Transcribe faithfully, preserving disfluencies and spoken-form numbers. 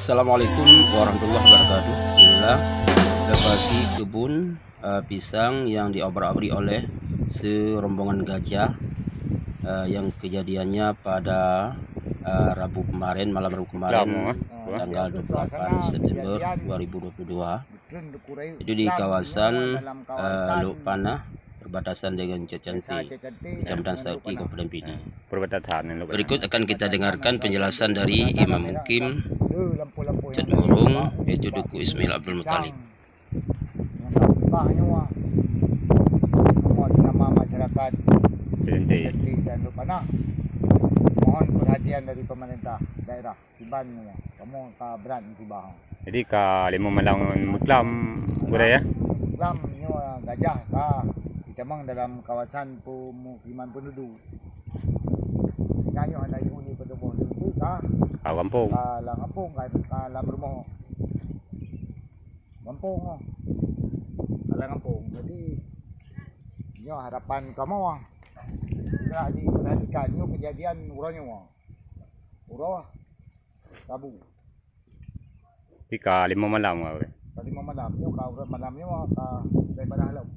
Assalamualaikum warahmatullahi wabarakatuh. Inilah lokasi kebun, eh, pisang yang diobrak-abrik oleh serombongan gajah, eh, yang kejadiannya pada, eh, Rabu kemarin, malam Rabu kemarin, Lama, eh. Tanggal dua puluh delapan September dua ribu dua puluh dua. Itu di kawasan, eh, Lok Panah, perbatasan dengan Cot Cantik, Kecamatan Sauti, Kabupaten Pidie. Perbatasan Lok Panah. Berikut akan kita dengarkan penjelasan dari Imam Mukim Cot Murong, yaitu Teungku Ismail Abdul Muttalib. Nyang ka peugah nyoe, semua nama masyarakat Cot Cantik dan Lok Panah, mohon perhatian dari pemerintah daerah. Kiban nyoe, kamoe ka brat musibah. Jadi ka limong malam ngon meuklam, Gurèe, ya? Meuklam nyoe gajah ka ditamong dalam kawasan pemukiman penduduk. Nyan nyoe hana yue ni peuteuboh, ka, ka gampông, ka lam gampông, ka, ka lam rumoh. Gampông nyoe. Ka lam gampông. Jadi nyoe harapan kamoe. Segera diperhatikan nyoe kejadian uroe nyoe. Uroe Rabu. Jadi ka limong malam ka, Gurèe? Ka limong malam. Nyoe ka uroe malam nyoe ka daripada lom.